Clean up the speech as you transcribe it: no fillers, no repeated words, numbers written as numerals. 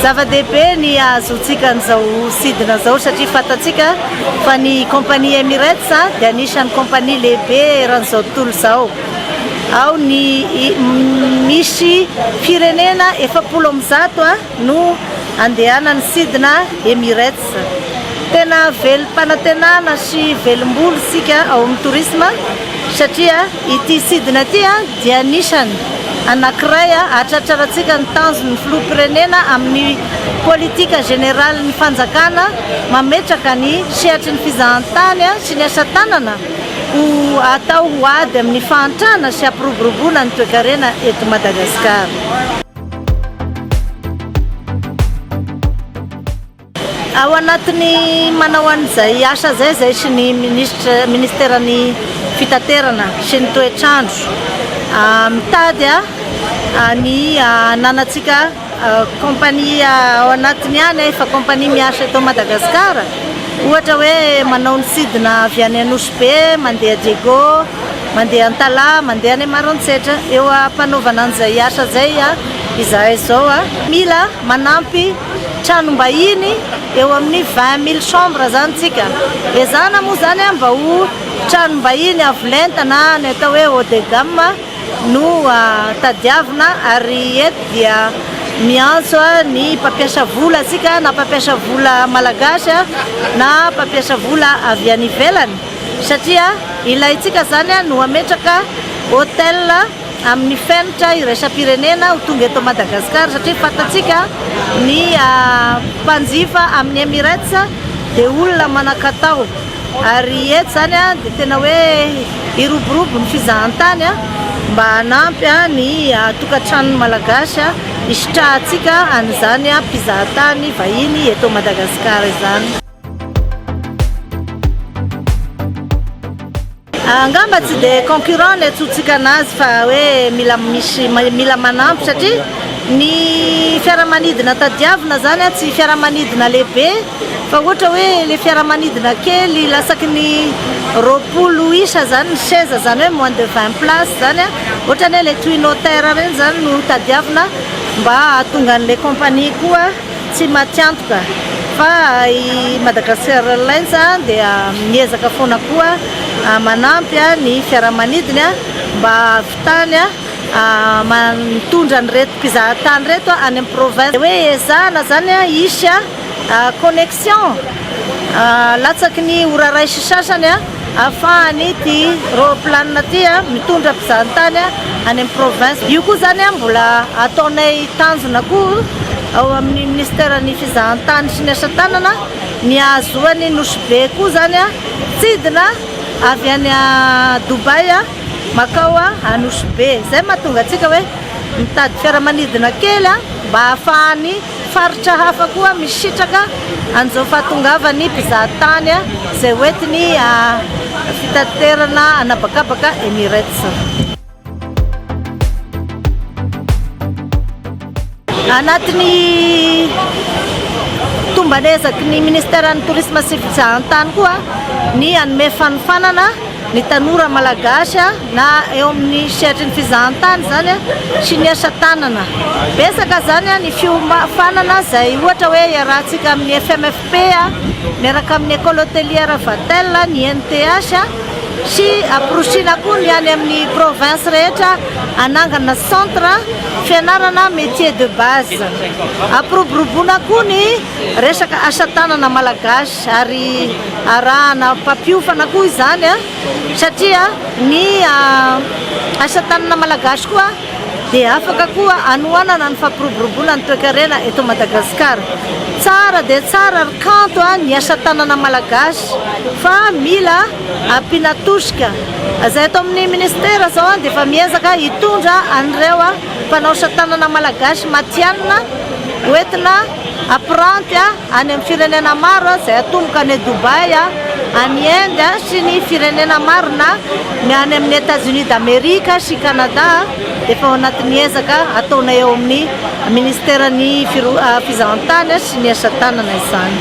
Zava-dehibe ny ahazoantsika an'izao sidina izao satria fantatsika fa ny compagnie Emirates dia anisan'ny compagnie lehibe eran'izao tontolo izao. Ao ny misy firenena 140 no andehanan'ny sidina Emirates. Tena velom-panantenana sy velom-bolo isika ao amin'ny tourisme satria ity sidina ity dia anisany anankiray hahatratrarantsika ny tanjon'ny filoham-pirenena amin'ny politika jeneralin'ny fanjakana mametraka ny sehatry ny fizahantany sy ny asa tanana ho atao ho ady amin'ny fahantrana sy hampiroboroboana ny toekarena eto Madagasikara. Ao anatin'ny manao an'izay asa izay izay sy ny minisitra ministeran'ny fitaterana sy ny toetr'andro mitady ny hananantsika compagnie ao anatiny ihany efa compagnie miasa eto Madagasikara ohatra hoe manao ny sidina avy any Anosy Be mandeha Diego mandeha Antalaha mandeha any Maroantsetra eo am-panaovana an'izay asa izay izahay izao mila manampy tranom-bahiny eo amin'ny 20 mille chambres zany tsika. Ezahana moa zany mba ho tranom-bahiny avo lenta na ny atao hoe haut de gamme no tadiavina ary eto dia miantso ny mpampiasa vola tsika na mpampiasa vola malagasy na mpampiasa vola avy any ivelany satria ilaintsika zany no hametraka hôtel amin'ny fenitra iraisam-pirenena ho tonga eto Madagasikara satria fantatsika ny mpanjifa amin'ny Emirates dia olona manan-katao ary eto izany dia tena hoe hiroborobo ny fizahantany mba hanampy ny tokantranon'ny Malagasy hisitrahantsika an'izany mpizahatany vahiny eto Madagasikara izany. Angamba tsy dia concurrent ny antsointsika anazy fa hoe mila misy mila manampy satria ny fiaramanidina tadiavina zany tsy fiaramanidina lehibe fa ohatra hoe le fiaramanidina kely latsaky ny 20 isa zany ny seza zany hoe moins de 20 places zany ohatrany hoe le Twin Otter reny zany no tadiavina mba hahatonga an'le compagnie koa Tsy matiantoka fa i Madagascar Airlines dia miezaka foana koa manampy ny fiaramanidiny mba hahavitany mitondra an'ireto mpizahatany ireto any amin'ny province. Hoe ezahana izany hisy connexion latsaky ny ora iray sy sasany ahafahan'ity roplanina ity mitondra mpizahantany any amin'ny province. Io koa izany mbola ataonay tanjona koa ao amin'ny minisiteran'ny fizahantany sy ny asa tanana ny hahazoan'i Nosy Be koa izany tsidina avy any Dubaï makao Nosy Be. Izay mahatonga antsika hoe mitady fiaramanidina kely mba hahafahan'ny Faritra hafa koa misitraka an'izao fahatongavan'ny mpizahatany izay hoentin'ny fitaterana an'habakabaka Emirates. Anatin'ny tomban'ezaky ny ministeran'ny Tourisme sy Fizahantany koa ny hanome fanofanana ny tanora malagasy na eo amin'ny sehatry ny fizahantany izany sy ny asa tanana. Betsaka izany ny fiofanana izay ohatra hoe iarahantsika amin'ny FMFP miaraka amin'ny Ecole Hotelière Vatel, ny INTH sy amporosina koa ny any amin'ny province rehetra hanangana centre fianarana métier de base. Ampiroboroboana koa ny resaka asa tanana malagasy ary arahana mpampiofana koa izany satria ny asa tanana malagasy koa dia afaka koa hanohanana ny fampiroboroboana ny toekarena eto Madagasikara. Tsara dia tsara ary kanto ny asa tanana malagasy fa mila ampiana tosika. Izay ato amin'ny ministera izao dia efa miezaka hitondra an'ireo mpanao asa tanana malagasy matihanina hoentina hampiranty any amin'ny firenena maro izay atomboka any Dubaï, any Inde sy ny firenena maro na ny any amin'ny Etats-Unis d'Amerique sy Canada dia efa ao anatin'ny ezaka ataonay ao amin'ny ministeran'ny fizahantany sy ny asa tanana izany.